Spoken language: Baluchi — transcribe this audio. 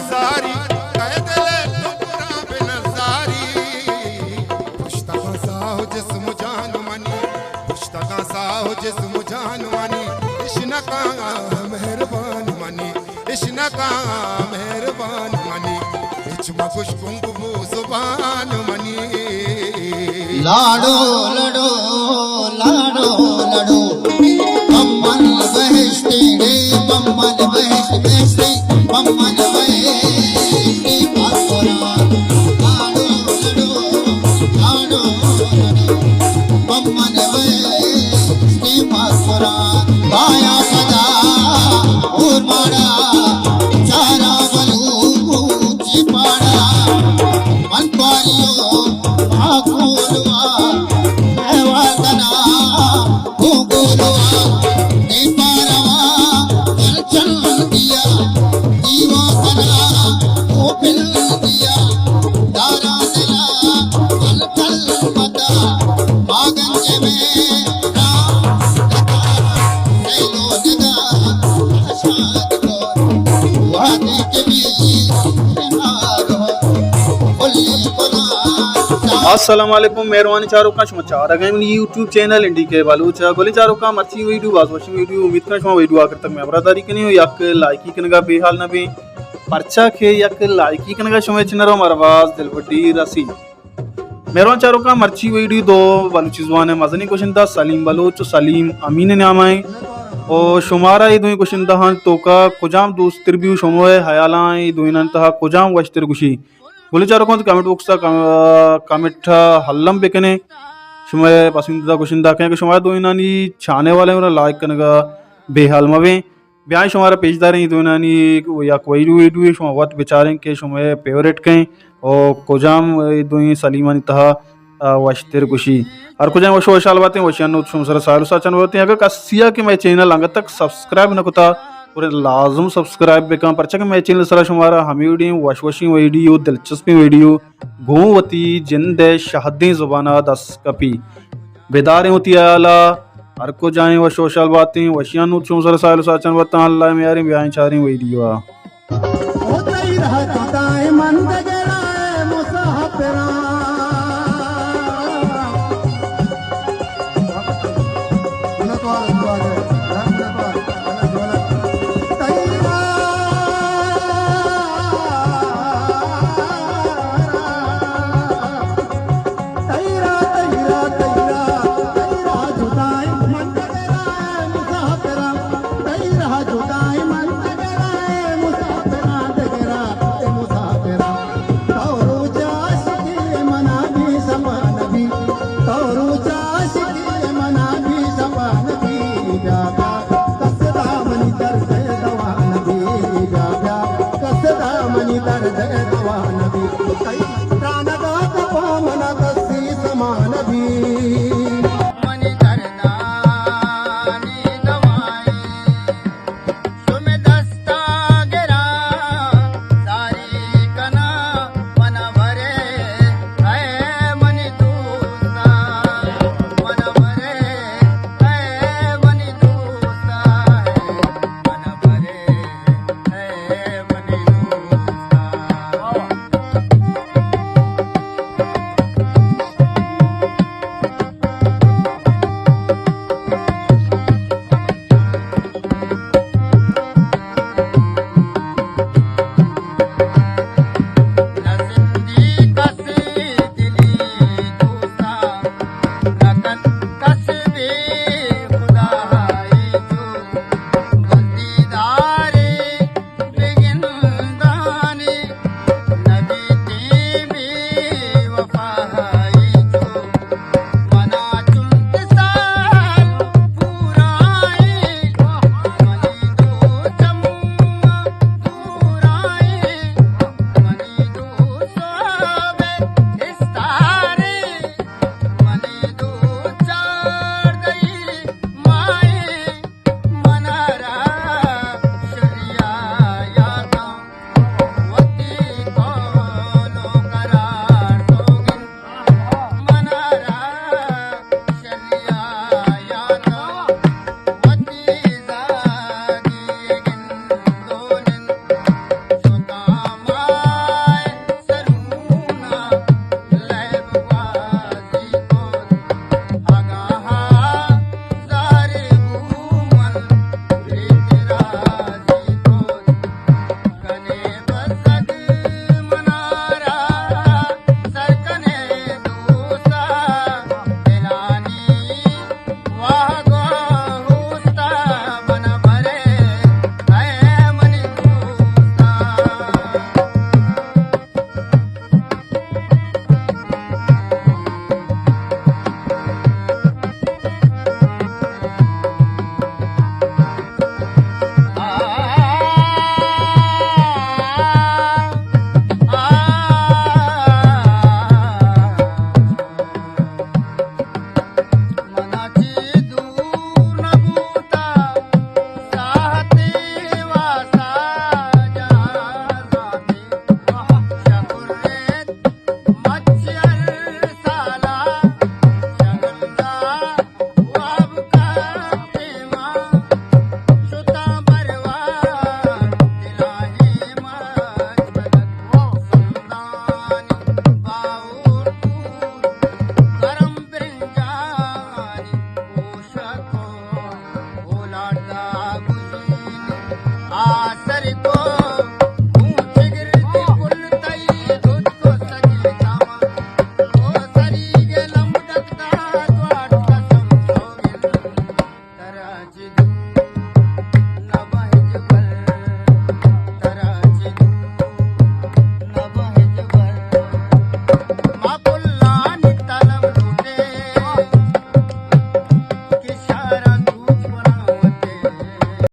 زاری، کئے دل ءِ ٹکراں بہ نزاری۔ پشتگاں ساہ ءُ جسم ءُ جان منی، پشتگاں ساہ ءُ جسم ءُ جان منی، اشنکاں مہربان منی، اشنکاں مہربان منی، ہچ مگوش گنگ بو زبان منی۔ لاڈو، لاڈو، لاڈو، لاڈو۔ بمن بہشتی ڈے، بمن بہشت، بہشتی، بمن بہشتی مکران۔ لاڈو، لاڈو، لاڈو، لاڈو۔ بمن بہشتی مکران۔ بایا پدا اور ماڑا، چارا بلوچی پاڑا۔ من پاریو ماکولوا، احوال کنا گوگولوا، دیپاروا چل چل دیا، دیوا کنا گوپل دیا، دارا دلا چل چل متا، باگنج میں رام دتا، سیلو ددا شاد کو، وادی کے بھی السلام علیکم، مہروانیں چاروکاں، شما چارگ ءَ منی یوٹیوب چینل این ڈی کے بلوچ ءَ۔ گلیں چاروکاں، مرچی ویڈیو باز وشیں ویڈیو، امید کناں شما ویڈیو آخر تک مئے ہمراہداری کنیں ءُ یک لائکی کنگا بے حال نہ بیں، پرچا کہ یک لائکی کنگا شمئے چنر ءَ مارا باز دلبڈی رسی۔ مہروان چاروکاں، مرچی ویڈیو دو بلوچی زبان ءِ مزنیں گشندہ سلیم بلوچ ءُ سلیم امین ءِ نام ءَ ایں ءُ شمارا اے دوئیں گشندہانی توکا کجام دوست تر بی ءُ شمئے ہیالاں اے دوئینانی تہا کجام وشتر گشی؟ گلیں چاروکاں، وتی کمنٹ باکس ءَ کم-، کمنٹ ءَ الم بکنے۔ شمئے پسندیدہ گشندہ کئے ایں؟ کہ شما دوئینانی چاہنے والے، گڑا لائک کنگا بے حال مبیں۔ بیائیں شمارا پیش داریں اے دوئینانی یک ویڈیو، ویڈیو شما وت بچاریں کہ شمئے فیوریٹ کئے ایں ءُ کجام اے دوئیں سلیمانی تہا، آ، وشتر گشی۔ ہر کجام وش ءُ وشحال باتیں، وشیانی نود شمئے سرا ساہیل ءُ ساچان باتیں۔ اگر کسیا کہ مئے چینل انگت تک سبسکرائب نہ کتا، گڑا لازم سبسکرائب بکن، پرچا کہ مئے چینل سرا شمارا ہمے وڑیں وش وشیں ویڈیو، دلچسپیں ویڈیو گوں وتی جند ءِ شہدیں زبان ءَ دست کپی۔ بداریں وتی ہیال ءَ، ہر کجا ایں وش ءُ وشحال باتیں، وشیانی نود شمئے سرا ساہیل ءُ ساچان باتاں، اللہ ءِ میاریں، بیائیں چاریں ویڈیو ءَ۔ او تئی راہ جدائیں من دگرا مسافراں۔